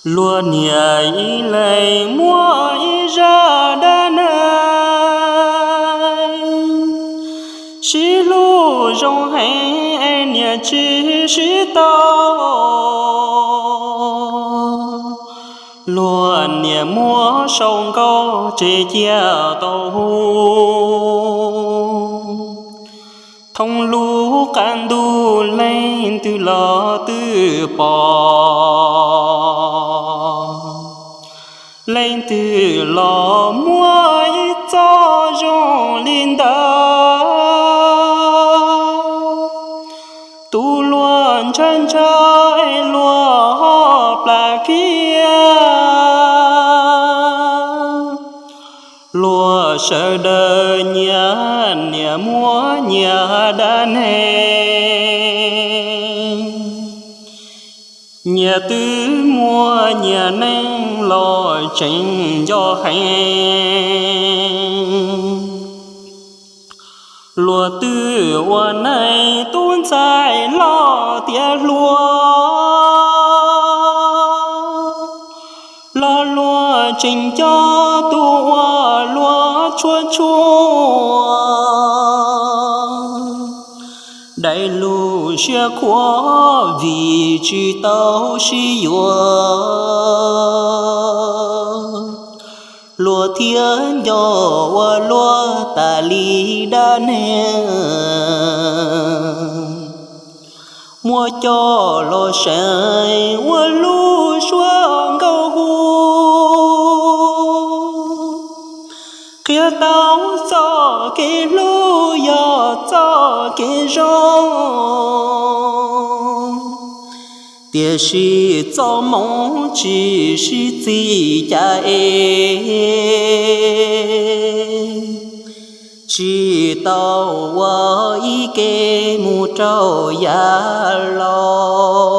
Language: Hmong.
Luag niam ib leeg muaj ib zaj dab neeg, sib hlub zoo heev es niam tsis sib tau. Luag niam muab sau nkauj tseg cia tau hu, thoob lub qab ntuj leej twg los twb pom. Leej twg los muaj ib txoj zoo li ntawd, tus luag ntshaw ntshaw es luag ho plam kiag. Luag sawv daws nyias niam muab nyias dab neeg, nyias twb muaj nyias neej los tseem nco heev. Luag twb ua neej tub ntxhais loj tiav hluas, los luag tseem nco tus uas luag tshuaj tshuaj. Dai lub siab qhuav vim tsis tau sib yuav, luag thiaj nco ua luaj tas li dab neeg. Muab coj los seev ua lub suab nkauj hu, qhia tau txoj kev hlub yog txoj kev zoo. Tiam sis txoj hmoov tsis sib txig cas es tsis tau ua ib ke mus rau yav laus.